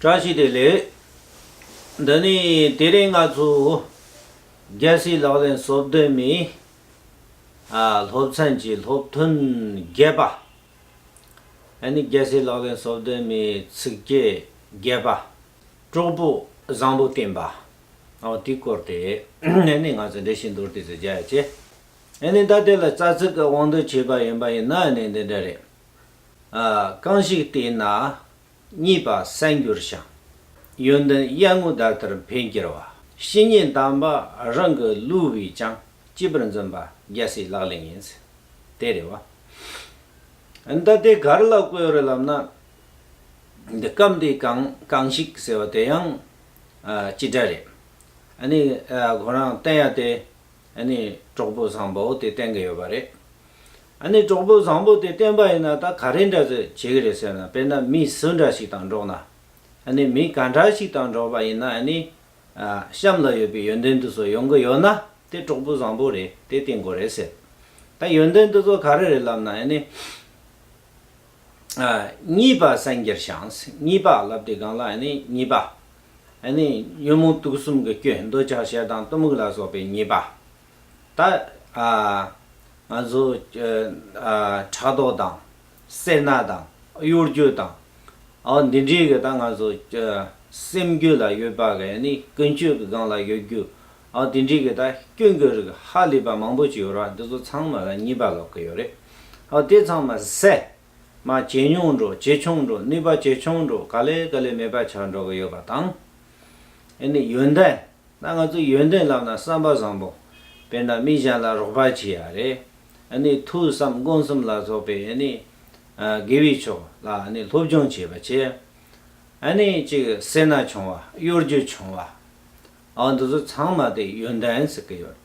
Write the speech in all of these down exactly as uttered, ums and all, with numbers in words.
བཀྲ་ཤིས་བདེ་ལེགས། འདི་ནི་དེ་རིང་ང་ཚོ་རྒྱལ་སྲས་ལག་ལེན་སོ་བདུན་མའི་ཨ་སློབ་ཚན་གྱི་སློབ་ཐུན་བརྒྱད་པ། ཨ་ནི་རྒྱལ་སྲས་ལག་ལེན་སོ་བདུན་མའི་ཚིགས་བཅད་བརྒྱད་པ། གྲོགས་པོ་བཟང་པོ་བསྟེན་པ། ཨོ་དེའི་སྐོར་དེ་ཨ་ནི་ང་ཚོ་འགྲེལ་བཤད་མདོར་བསྡུས་སུ་བརྒྱབ་ཡ་བྱས། ཨ་ནི་ད་དེ་ལ་རྩ་ཚིག་གི་དབང་དུ་བྱས་པ་ཡིན་པ་ཡིན་ན་ཨ་ནི་འདི་འདྲ་རེད། ཨ་གང་ཞིག་བསྟེན་ན། གཉིས་པ་གསལ་འགྱུར་ཞིང་། ཡོན་ཏན་གཡར་ངོ་ཟླ་ལྟར་འཕེལ་འགྱུར་བ། བཤེས་གཉེན་དམ་པ་རང་གི་བསླུ་བས་ཀྱང་། གཅེས་པར་འཛིན་པ་རྒྱལ་སྲས་ལག་ལེན་ཡིན། དེ་རེད་བ། ཨ་ནི་ད་དེ་ག་རེ་ལབ་དགོས་རེད་ལབ་ན། འདི་སྐབས་འདིའི་གང་གང་ཞིག་ཟེར་བ་དེ་ཡང་ཨ་སྤྱི་སྒྲ་རེད། ཨ་ནི་ཨ་ཁོ་རང་བསྟེན་ཡ་དེ། ཨ་ནི་གྲོགས་པོ་བཟང་པོ་དེ་བསྟེན་གི་ཡོད་པ་རེད། ཨ་ནི་གྲོགས་པོ་བཟང་པོ་དེ་བསྟེན་པ་ཡིན་ན་ད་ག་རེ་འདྲ་ཟེ་བྱེད་གི་རེད་ཟེར་ན། དཔེར་ན་མི་སུ་འདྲ་ཞིག་དང་འགྲོགས་ན། ཨ་ནི་མི་ག་འདྲ་ཞིག་དང་འགྲོགས་པ་ཡིན་ན་ཨ་ནི་ཨ་གཤམ་ལ་ཡོད་པའི་ཡོན་ཏན་དེ་ཚོ་ཡོང་གི་ཡོད་ན་དེ་གྲོགས་པོ་བཟང་པོ་རེད། དེ་བསྟེན་དགོས་རེད་ཟེར། ད་ཡོན་ཏན་དེ་ཚོ་ག་རེ་རེད་ལབ་ན། ཨ་ནི་ཨ་གཉིས་པ་གསལ་འགྱུར་ཞིང་། གཉིས་པ་ལབ་དུས་སྒང་ལ་ཨ་ནི་གཉིས་པ། ཨ་ནི་ཉོན་མོངས་དུག་གསུམ་གྱི་སྐྱོན། འདོད་ཆགས་ཞེ་སྡང་གཏི་མུག་ལ་སོགས་པའི་གཉིས་པ། ད་ཨ་ང་ཚོ་ཨ་ཕྲག་དོག་དང་། སེར་སྣ་དང་། གཡོ་སྒྱུ་དང་། ཨ་འདི་འདྲའི་གི་ད་ང་ཚོ་ཨ་སེམས་རྒྱུད་ལ་ཡོད་པ་གི་ཨ་ནི་ཀུན་སྤྱོད་ཀྱི་སྒང་ལ་ཡོད་རྒྱུ། ཨ་འདི་འདྲའི་གི་ད་སྐྱོན་གྱི་རིགས་ཧ་ལས་པ་མང་པོ་ཅིག་ཡོད་རེད་བ། འདི་ཚོ་ཚང་མ་ལ་གཉིས་པ་ལབ་ཀྱི་ཡོད་རེད། ཨ་དེ་ཚང་མ་ཟད། མ་ཇེ་ཉུང་འགྲོ། ཇེ་ཆུང་འགྲོ། ནུས་པ་ཇེ་ཆུང་འགྲོ། ག་ལེ་ག་ལེ་མེད་པ་ཆགས་འགྲོ་གི་ཡོད་པ་དང་། ཨ་ནི་ཡོན་ཏན། ད་ང་ཚོ་ཡོན་ཏན་ལབ་ན་བསམ་པ་བཟང་པོ། དཔེར་ན་མི་གཞན་ལ་རོགས་པ་བྱེད་ཡ་རེད། ཨ་ནི་ཐོས་བསམ་སྒོམ་གསུམ་ལ་སོགས་པའི་ཨ་ནི་ཨ་དགེ་བའི་ཕྱོགས་ལ་ཨ་ནི་སློབ་སྦྱོང་བྱེད་པ་བྱེད། ཨ་ནི་གཅིག་སེར་སྣ་ཆུང་བ། གཡོ་སྒྱུ་ཆུང་བ། ཨ་འདི་ཚོ་ཚང་མ་དེ་ཡོན་ཏན་ཟེར་གི་ཡོད།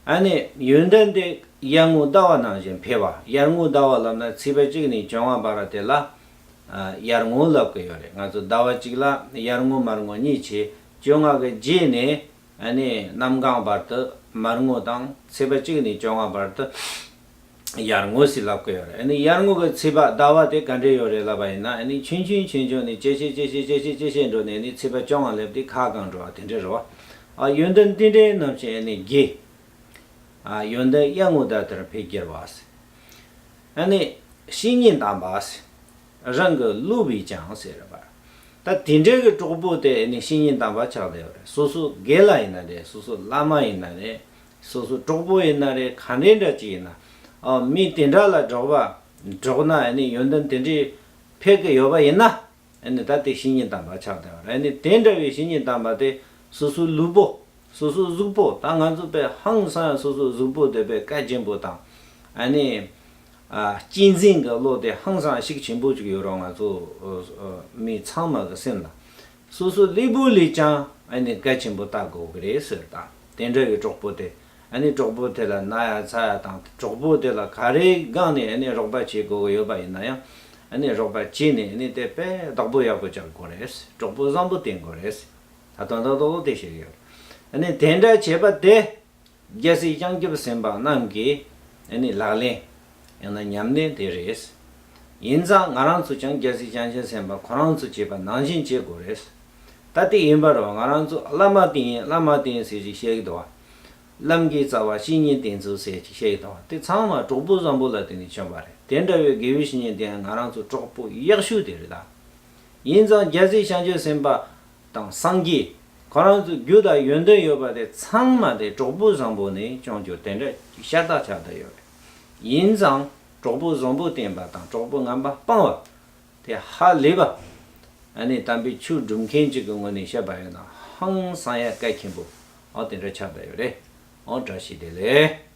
ཨ་ནི་ཡོན་ཏན་དེ་གཡར་ངོ་ཟླ་བ་ནང་བཞིན་འཕེལ་བ། གཡར་ངོ་ཟླ་བ་ལབ་ན་ཚེས་པ་གཅིག་ནས་བཅོ་ལྔ་བར་དེ་ལ་ཨ་གཡར་ངོ་ལབ་གི་ཡོད་རེད། ང་ཚོ་ཟླ་བ་གཅིག་ལ་གཡར་ངོ་མར་ངོ་གཉིས་བྱས། བཅོ་ལྔ་གི་རྗེས་ནས་ཨ་ནི་གནམ་གང་བར་དུ་མར་ངོ་དང་། ཚེས་པ་གཅིག་ནས་བཅོ་ལྔ་བར་དུ་གཡར་ངོ་ཟེར་ལབ་གི་ཡོད་རེད། ཨ་ནི་གཡར་ངོ་གི་ཚེས་པ་ཟླ་བ་དེ་ག་འདྲས་ཡོད་རེད་ལབ་པ་ཡིན་ན། ཨ་ནི་ཆུང་ཆུང་ཆུང་ཆུང་ནས་ཇེ་ཆེ་ཇེ་ཆེ་ཇེ་ཆེ་ཇེ་ཆེ་འགྲོ་ནས་ནི་ཚེས་པ་བཅོ་ལྔ་སླེབས་དུས་ཁ་གང་འགྲོ་བ་དེ་འདྲས་རེད་བ། ཨ་ཡོན་ཏན་དེ་འདྲའི་རྣམ་ཤེས་ཨ་ནི་རྒྱས། ཨ་ཡོན་ཏན་གཡར་ངོ་ཟླ་ལྟར་འཕེལ་འགྱུར་བ། ཨ་ནི་བཤེས་གཉེན་དམ་པ། རང་གི་བསླུ་བས་ཀྱང་ཟེར་བ། ད་དེ་འདྲའི་གི་གྲོགས་པོ་དེ་ནི་བཤེས་གཉེན་དམ་པ་ཆགས་བསྡད་ཡོད་རེད། སོ་སོ་དགེ་ལ་ཡིན་ན་རེད། སོ་སོ་བླ་མ་ཡིན་ན་རེད། སོ་སོ་གྲོགས་པོ་ཡིན་ན་རེད། ག་འདྲའི་འདྲ་ཅིག་ཡིན་ན། ཨ་མི་དེ་འདྲ་ལ་འགྲོགས་པ་འགྲོགས་ན་ཨ་ནི་ཡོན་ཏན་དེ་འདྲའི་འཕེལ་གི་ཡོད་པ་ཡིན་ན། ཨ་ནི་ད་དེ་བཤེས་གཉེན་དམ་པ་ཆགས་བསྡད་ཡོད་རེད། ཨ་ནི་དེ་འདྲ་བའི་བཤེས་གཉེན་དམ་པ་དེ་སོ་སོའི་ལུས་པོ། སོ་སོའི་གཟུགས་པོ། ད་ང་ཚོ་དཔེ་ཧང་སང་སོ་སོའི་གཟུགས་པོ་དེ་དཔེ་གལ་ཆེན་པོ་དང་། ཨ་ནི་ཨ་གཅེས་འཛིན་གྱི་བློ་དེ་ཧང་སང་ཤུགས་ཆེན་པོ་ཅིག་ཡོད་རེད། ང་ཚོ་ཨ་ཨ་མི་ཚང་མ་གི་སེམས་ལ། སོ་སོའི་ལུས་པོ་ལས་ཀྱང་ཨ་ནི་གལ་ཆེན་པོ་ལྟ་དགོས་ཀྱི་རེད་ཟེར། ད་དེ་འདྲ་གི་གྲོགས་པོ་དེ། ཨ་ནི་གྲོགས་པོ་དེ་ལ་ན་ཡ་ཚ་ཡ་དང་། གྲོགས་པོ་དེ་ལ་ག་རེའི་སྒང་ནས་ཨ་ནི་རོགས་པ་བྱེད་དགོས་ཀྱི་ཡོད་པ་ཡིན་ན་ཡང་། ཨ་ནི་རོགས་པ་བྱས་ནས་ཨ་ནི་དེ་དཔེ་བདག་པོ་ཡག་པོ་རྒྱག་དགོས་རེད། གྲོགས་པོ་བཟང་པོ་བསྟེན་དགོས་རེད། ད་དོན་དག་ཏོག་ཏོག་དེ་བཤད་ཀྱི་ཡོད། ཨ་ནི་དེ་འདྲ་བྱས་པ་དེ་རྒྱལ་སྲས་བྱང་ཆུབ་སེམས་དཔའ་རྣམས་ཀྱི་ཨ་ནི་ལག་ལེན། ཡང་ན་ཉམས་ལེན་དེ་རེད། ཡིན་ཙང་ང་རང་ཚོ་ཀྱང་རྒྱལ་སྲས་བྱང་ཆུབ་སེམས་དཔའ་ཁོ་རང་ཚོ་བྱས་པ་ནང་བཞིན་བྱེད་དགོས་རེད། ད་དེ་ཡིན་པ་རེད་བ། ང་རང་ཚོ་བླ་མ་བསྟེན་ཡིན། བླ་མ་བསྟེན་ཡིན་ཟེར་ཅིག་བཤད་ཀྱི་འདུག་བ། བླམ་གྱི་རྩ་བ་བཤེས་གཉེན་བསྟེན་ཚུལ་ཟེར་ཅིག་བཤད་ཀྱི་འདུག་བ། དེ་ཚང་མ་གྲོགས་པོ་བཟང་པོ་ལ་བརྟེན་ནས་བྱུང་བ་རེད། དེ་འདྲ་བའི་དགེ་བའི་བཤེས་གཉེན་དེ་ང་རང་ཚོ་གྲོགས་པོ་ཡག་ཤོས་དེ་རེད་ད། ཡིན་ཙང་རྒྱལ་སྲས་བྱང་ཆུབ་སེམས་དཔའ་དང་སངས་རྒྱས་ཁོ་རང་ཚོའི་རྒྱུ་དང་ཡོན་ཏན་ཡོད་པ་དེ་ཚང་མ་དེ་གྲོགས་པོ་བཟང་པོ་ནས་བྱུང་རྒྱུ་དེ་འདྲ་ཤ་སྟག་ཆགས་བསྡད་ཡོད་རེད། ཡིན་ཙང་གྲོགས་པོ་བཟང་པོ་བསྟེན་པ་དང་གྲོགས་པོ་ངན་པ་སྤང་བ་དེ་ཧ་ལས་པ། ཨ་ནི་དམ་པའི་ཆོས་སྒྲུབ་མཁན་ཅིག་གི་ངོས་ནས་བཤད་པ་ཡིན་ན་ཧང་སང་ཡ་གལ་ཆེན་པོ་ཨོ་དེ་འདྲ་ཆགས་བསྡད་ཡོད་རེད། ཨོ་བཀྲ་ཤིས་བདེ་ལེགས།